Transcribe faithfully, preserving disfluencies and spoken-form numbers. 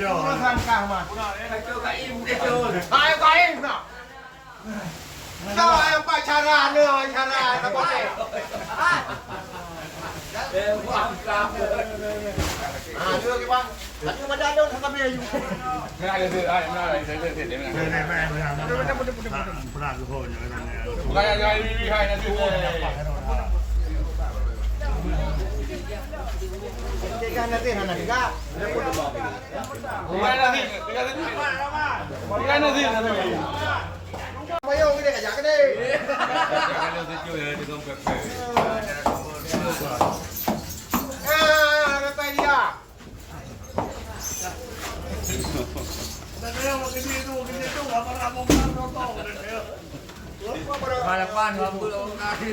Ureueng sangkah mah. Ayo kain, ayo kain, nah. Nah, ayo, Pak, cara ni, cara, tak boleh. Ah, dulu lagi, Pak. Tapi macam ada orang sampai ayu. Bukan yang, yang ini, hai, nanti. Tiga nanti, nanti tiga. Bukan nanti, tiga nanti. Bukan nanti, nanti. Payung ni kajak ke ni? Ah, kata dia. Harapan, mampu lawan kaki.